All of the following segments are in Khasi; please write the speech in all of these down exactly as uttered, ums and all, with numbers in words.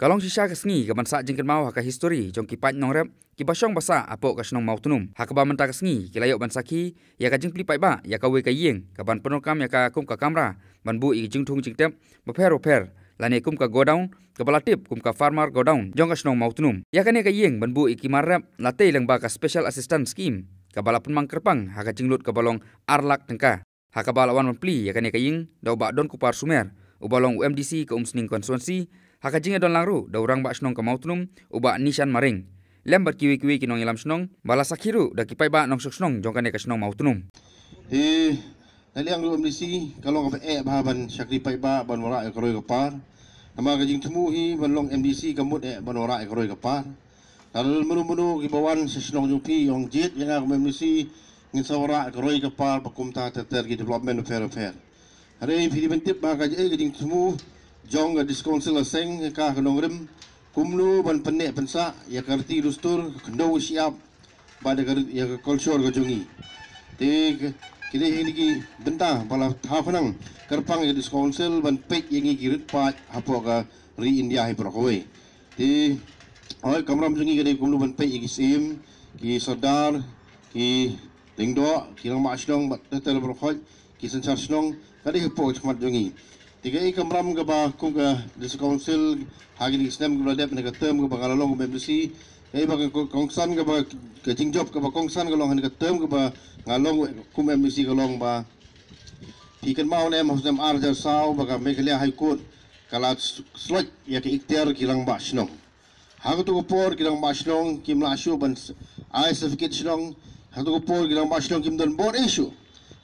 Ka long shisha ka sngi kaban sah jingkynmaw ha ka histori jong ki paid nongrep kiba shong ba sah hapoh ka shnong Mawtnum, ha kaba mynta ka sngi ki la ïoh ban sakhi ïa ka jingplie paidbah ïa kawei ka ïing kaban pyndonkam ïa ka kum ka kamra ban buh ïa ki jingthung jingtep bapher bapher, lane kum ka godown kaba la tip kum ka farmer godown jong ka shnong Mawtnum. Ïa kane ka ïing ban buh ïa ki mar rep la tei lyngba ka Special Assistance Scheme kaba la pynmang kyrpang ha ka jinglut kaba long ar lak tyngka. Ha kaba la wan ban plie ïa kane ka ïing da u Bah Donkupar Sumer uba long u M D C ka Umsning Constituency, ha ka jingïadon lang ruh da u Rangbah Shnong ka Mawtnum u Bah Nishan Maring, lem bad kiwei kiwei ki nongïalam shnong, ba la sakhi ruh da ki paidbah nongshong shnong jong kane ka shnong Mawtnum. Te na liang ruh M D C ka long kaba eh bha ban shakri paidbah ban wanrah ïa ka roi ka par. Namar ka jingthmu hi ban long M D C ka mut eh ban wanrah ïa ka roi ka par. Lada don mano mano kiba wan sha shnong jong phi, ong jied ïa nga kum M D C, ngin sa wanrah ka roi ka par bad kumta ter ter ki development bapher bapher. Hynrei phi dei ban tip ba ka jingthmu jong ka District Council la seng ïa ka ka nongrim kumno ban pynneh pynsah ïa ka riti dustur, ka khyndew ka shyiap bad ïa ka rit, ïa ka culture ka jong ngi. Te ki dei hi ki bynta ba la thaw khnang kyrpang ïa ka District Council ban peit ïa ngi ki rit paid hapoh ka ri India hi baroh kawei. Te hoi, kamram jong ngi ka dei kumno ban peit ïa ki syiem, ki sordar, ki lyngdoh, ki rangbah shnong bad ter ter baroh khoit, ki synshar shnong, ka dei hapoh ka khmat jong ngi. Te kaei kamram kaba kum ka District Council ha kine ki snem kiba la dep, ha ka term kaba nga la long kum M D C, kaei ba ka kongsan kaba, ka jingjop kaba kongsan ka long ha ka term kaba nga long kum M D C ka long ba phi kynmaw ne em ha u snem ar hajar saw ba ka Meghalaya High Court ka la sloit ïa ka ikhtiar ki rangbah shnong. Ha kato ka por ki rangbah shnong kim lah shuh ban ai certificate shnong. Ha kato ka por ki rangbah shnong kim don bor ei shuh.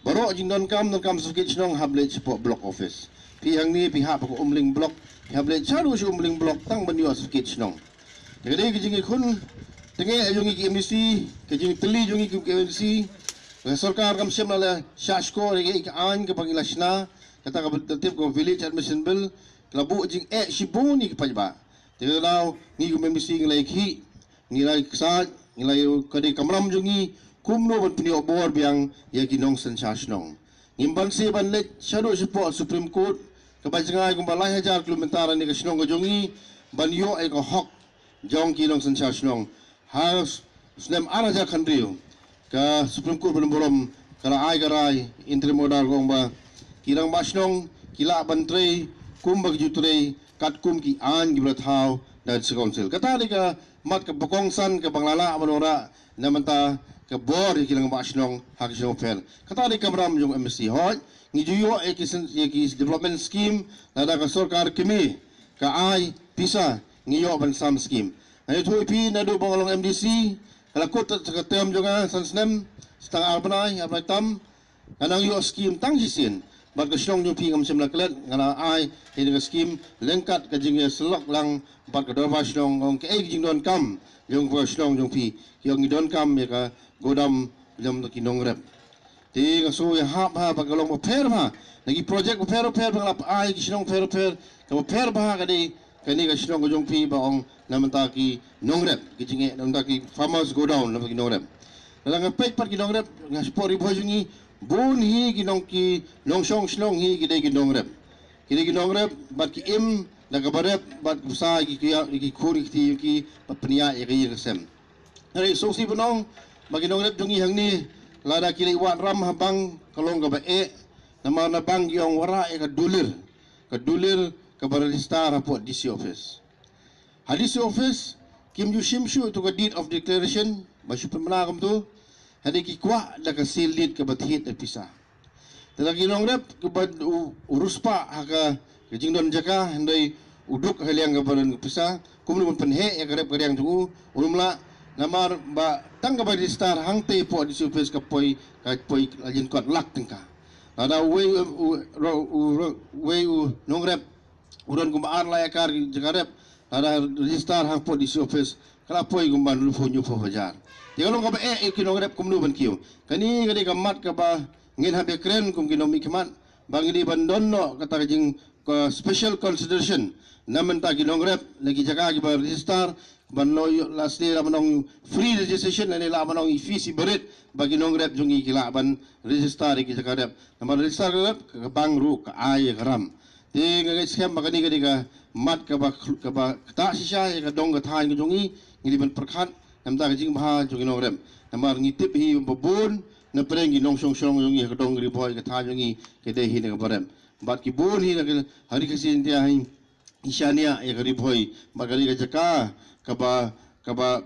Baroh jingdonkam, donkam certificate shnong hap leit shapoh block office. Phi hangne phi hap ha ka Umling block, phi hap leit shaduh sha Umling block tang ban ïoh certificate shnong. Te ka dei ka jingïakhun tyngeh jong ngi ki M D C, ka jingtylli jong ngi ki M D C. Ka sorkar kam shym la shah shkor ïa ka aiñ kaba ngi la shna, kata kaba tip ka Village Admission Bill, ka la buh jingeh shibun ïa ki paidbah. Te ka daw ngi kum M D C ngi la ïakhih, ngi la ïaksaid, ngi la ïa, ka dei kamram jong ngi kumno ban pynïoh bor biang ïa ki nongsynshar shnong. Ngim banse ban leit shaduh shapoh Supreme Court kaba jngai kumba lai hajar kilometer na ka shnong ka jong ngi ban ïoh ïa ka hok jong ki nongsynshar shnong. Ha snem ar hajar khathynriew ka Supreme Court ban burom ka la ai ka rai, interim order, ka ong ba ki rangbah shnong ki lah ban trei kumba ki ju trei katkum ki aiñ kiba la thaw da ka District Council. Kata dei ka mat kaba kongsan kaba nga la lah ban wanrah na bynta ka bor ïa ki rangbah shnong ha ki shnong pher. Kata dei kamram jong M D C. Hoi, ngi ju ïoh ïa ki syn-, ïa ki development scheme lada ka sorkar kmie ka ai pisa, ngi ïoh ban sam scheme. Nga ïathuh ïa phi naduh ba nga long M D C, ka la kut ka term jong nga san snem, sa tang ar bnai, ar bnai tam, nga nang ïoh scheme tang shisien. Bad ka shnong jong phi ngam shym la klet, nga la ai ïa ka scheme lyngkat ka jingïasyllok lang bad ka dorbar shnong, ong kaei ka jingdonkam jong ka shnong jong phi. Ki ong ngi donkam ïa ka godown jong ki nongrep. Te nga sngew ïahap bha ba ka long bapher bha na ki project bapher bapher ba nga la ai ki shnong bapher bapher, kaba pher bha ka dei kane ka shnong ka jong phi ba ong na bynta ki nongrep, ki jingeh na bynta ki farmers godown, na bynta ki nongrep. Lada nga peit pat ki nongrep, nga spot Ri Bhoi jong ngi, bun hi ki nong, ki nongshong shnong hi ki dei ki nongrep. Ki dei ki nongrep bad ki im da kaba rep bad ka bsa ki, ki, ki khun ki kti ki bad pynïaid ïa ka ïing ka sem. Hynrei sngewsih ban ong ba ki nongrep jong ngi hangne lada ki leit wad ram ha bank ka long kaba eh, namar na bank ki ong wanrah ïa ka dulir, ka dulir kaba register hapoh D C office. Ha D C office kim ju shim shuh ïa ka deed of declaration ba shu pynbna kumto. Hadien ki kwah da ka seal deed kaba thied da pisa. Te da ki nongrep kaba u, u riewspah ha ka, ka jingdon jaka, hynrei u duk ha liang kaba don ka pisa, kumno ban pynheh ïa ka rep ka riang jong u, um lah, namar ba tang kaba register hangtei hapoh D C office ka poi, ka poi la jingkot lak tyngka. Lada uwei u, u, u, u, uwei u nongrep u don kumba ar lai akar ki jaka rep, lada register hapoh D C office ka la poi kumba hynriewphew hynñiewphew hajar. Te ka long kaba eh ïa ki nongrep kumno ban kiew. Kane ka dei ka mat kaba ngin hap ïakren kum ki nongmihkhmat ba ngi dei ban don noh kata ka jing, ka special consideration na bynta ki nongrep na ki jaka kiba register, ban ïoh, lah sdang lah ban ong free registration, lane lah ban ong ïa fees iba rit ba ki nongrep jong ngi ki lah ban register ïa ki jaka rep. Namar register ka rep, ka bank ruh ka ai ïa ka ram. Te nga ngeit skhem ba kane ka dei ka mat kaba kaba ktah shisha ïa ka dong ka thaiñ ka jong ngi. Ngi dei ban pyrkhat namar ka jingbha jong ngi nongrep. Namar ngi tip hi ba bun na pdeng ki nongshong shnong jong ngi ha ka dong Ri Bhoi ka thaiñ jong ngi ka dei hi na kaba rep. Bad ki bun hi na ka ha Ri Khasi Jaiñtia hi i shaniah ïa ka Ri Bhoi bad ka dei ka jaka kaba kaba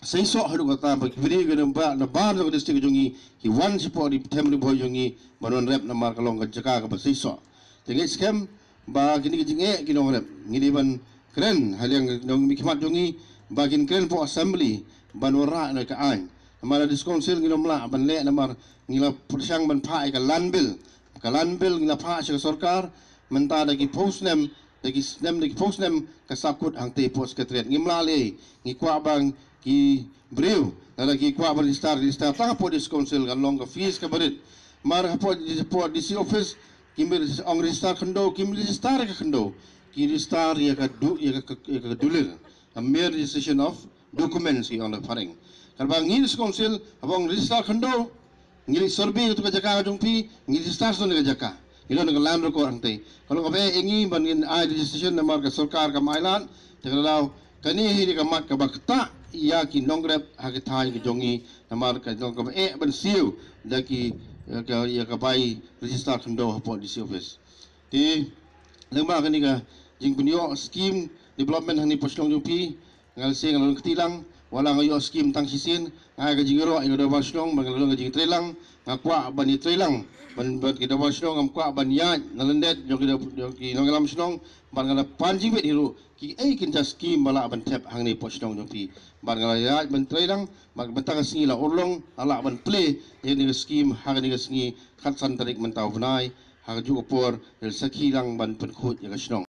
seisoh haduh katta ba ki briew ki na ba na bar jong ka district jong ngi ki wan shapoh Ri Bhoi jong ngi ban wan rep namar ka long ka jaka kaba seisoh. Te ngeit skhem ba kine ki jingeh ki nongrep ngi dei ban kren ha liang nongmihkhmat jong ngi ba kin kren hapoh assembly ban wanrah na ka aiñ. Namar la District Council ngim lah ban leh namar ngi la pyrshang ban phah ïa ka land bill. Ka land bill ngi la phah sha ka sorkar mynta da ki phew snem da ki snem da ki phew snem ka sahkut hangtei hapoh Secretariat. Ngim lah lei, ngi kwah ba ki briew lada ki kwah ban register, register tang hapoh District Council kan long ka fees kaba rit. Mar hapoh hapoh D C office kim ong register khyndew, kim register ïa ka khyndew, ki register ïa ka du ïa ka ïa ka dulir. A mere registration of documents ki ong da phareng. Katba ngi District Council haba ong register khyndew ngi leit survey ïa ka jaka ka jong phi, ngi register sha ka jaka, ngi don ka land record hangtei. Ka long kaba eh ïa ngi ban ngin ai registration namar ka sorkar kam ai lad. Te ka daw kane hi dei ka mat kaba ktah ïa ki nongrep ha ka thaiñ ka jong ngi namar ka long kaba eh ban siew da ki ïa ka ïa ka bai register khyndew hapoh D C office. Te lyngba kane ka jingpynïoh scheme development hangne hapoh shnong jong phi, nga la seng nga la long kti lang, wat la nga ïoh scheme tang shisien, nga ai ka jingïaroh ïa ka dorbar shnong ba nga la long ka jingtrei lang, nga kwah ban ïatrei lang ban ban ki dorbar shnong, ngam kwah ban ïaid na lyndet jong ki dor- jong ki nongïalam shnong, bad nga la pan jingwit hi ruh kiei kin jia scheme ba lah ban thep hangne hapoh shnong jong phi. Bad nga la ïaid ban trei lang bad mynta ka sngi la urlong la lah ban plie ïa kane ka scheme ha kane ka sngi khatsan tarik mynta u bnai. Ha kajuh ka por ngi la sakhi lang ban pynkhuid ïa ka shnong.